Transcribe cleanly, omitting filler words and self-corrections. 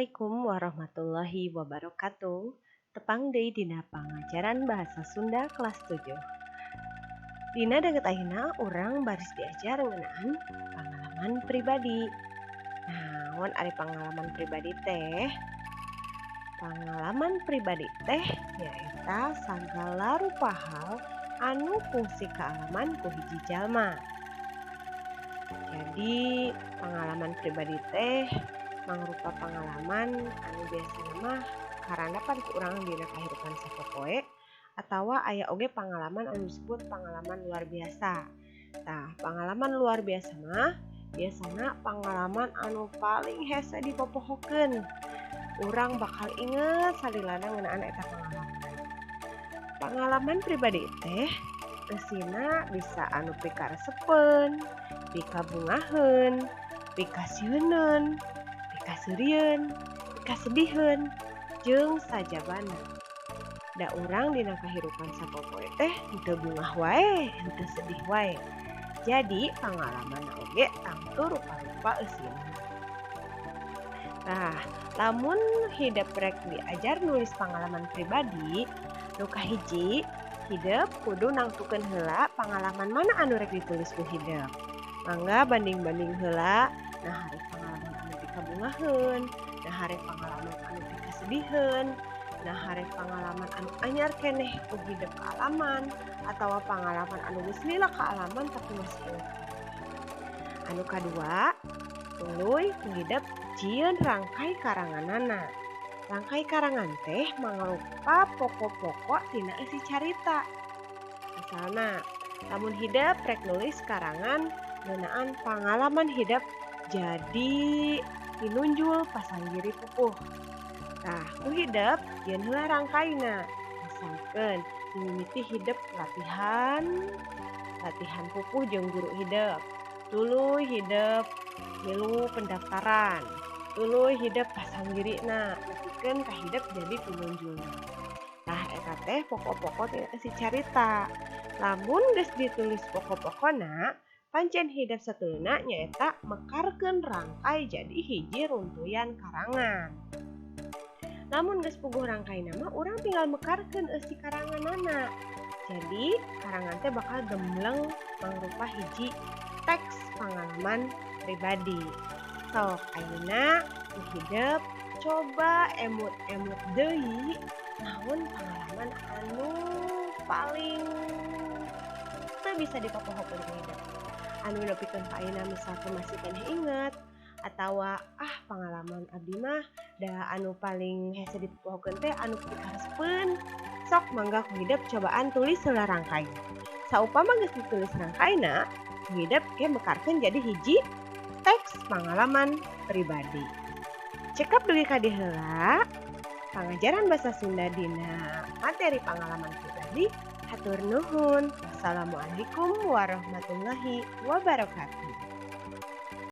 Assalamualaikum warahmatullahi wabarakatuh. Tepang deui dina pangajaran bahasa Sunda kelas 7. Dina danget ayeuna urang baris diajar ngeunaan pangalaman pribadi. Naon ari pangalaman pribadi teh? Pangalaman pribadi teh nyaeta sagala rupa hal anu kungsi kaalaman ku hiji jalma. Jadi, pangalaman pribadi teh mangrupa pangalaman anu biasana mah karandapan ku urang dina kahirupan sapopoe atawa aya oge pangalaman anu disebut pangalaman luar biasa. Tah, pangalaman luar biasa mah biasana pangalaman anu paling hese dipopohokeun. Urang bakal inget salilana ngeunaan eta pangalaman. Pangalaman pribadi teh eusina bisa anu pikaresepeun, pikabungaheun, pikasieuneun, pikaseurieun, pikasediheun, jeung sajabana. Da urang dina kahirupan sapopoe teh henteu bungah wae, henteu sedih wae. Jadi, pangalamanna oge tangtu rupa-rupa eusina. Tah, lamun hidep rek diajar nulis pangalaman pribadi, nu kahiji hidep kudu nangtukeun heula pangalaman mana anu rek ditulis ku hidep. Mangga banding-banding heula, naha rek pangalaman anu pikabungaheun, naha rek pangalaman anu pikasediheun, naha rek pangalaman anu anyar keneh ku hidep kaalaman, atawa pangalaman anu geus lila kaalaman tapi masih inget. Anu kadua, tuluy ku hidep jieun rangkai karanganana. Rangkai karangan teh mangrupa pokok-pokok tina eusi carita. Misalna, lamun hidep rek nulis karangan ngeunaan pangalaman hidep jadi pinunjul pasanggiri pupuh. Tah, ku hidep jieun heula rangkaina. Misalkeun mimiti hidep latihan, latihan pupuh jeung guru hidep. Tuluy hidep milu pendaftaran, tuluy hidep pasanggirina, nepikeun ka hidep jadi pinunjulna. Tah, eta teh pokok-pokok tina eusi carita. Lamun geus ditulis pokok-pokona, pancen hidep satuluyna nyaeta mekarkeun rangkai jadi hiji runtuyan karangan. Lamun geus puguh rangkaina mah urang tinggal mekarkeun eusi karanganana. Jadi, karangan teh bakal gembleng mangrupa hiji teks pangalaman pribadi. Sok ayeuna ku hidep coba emut-emut deui naon pangalaman anu paling teu bisa dipopohokeun ku hidep. Anu nepikeun ka ayeuna misalkeun masih keneh inget atawa ah, pangalaman abdi mah da anu paling hese dipopohokeun teh anu pikaresepeun. Sok mangga ku hidep cobaan tulis heula rangkaina. Saupama geus ditulis rangkaina, ku hidep ke mekarkeun jadi hiji teks pangalaman pribadi. Cekap dugi ka dieu heula pangajaran bahasa Sunda dina materi pangalaman pribadi. Hatur nuhun. Assalamualaikum warahmatullahi wabarakatuh.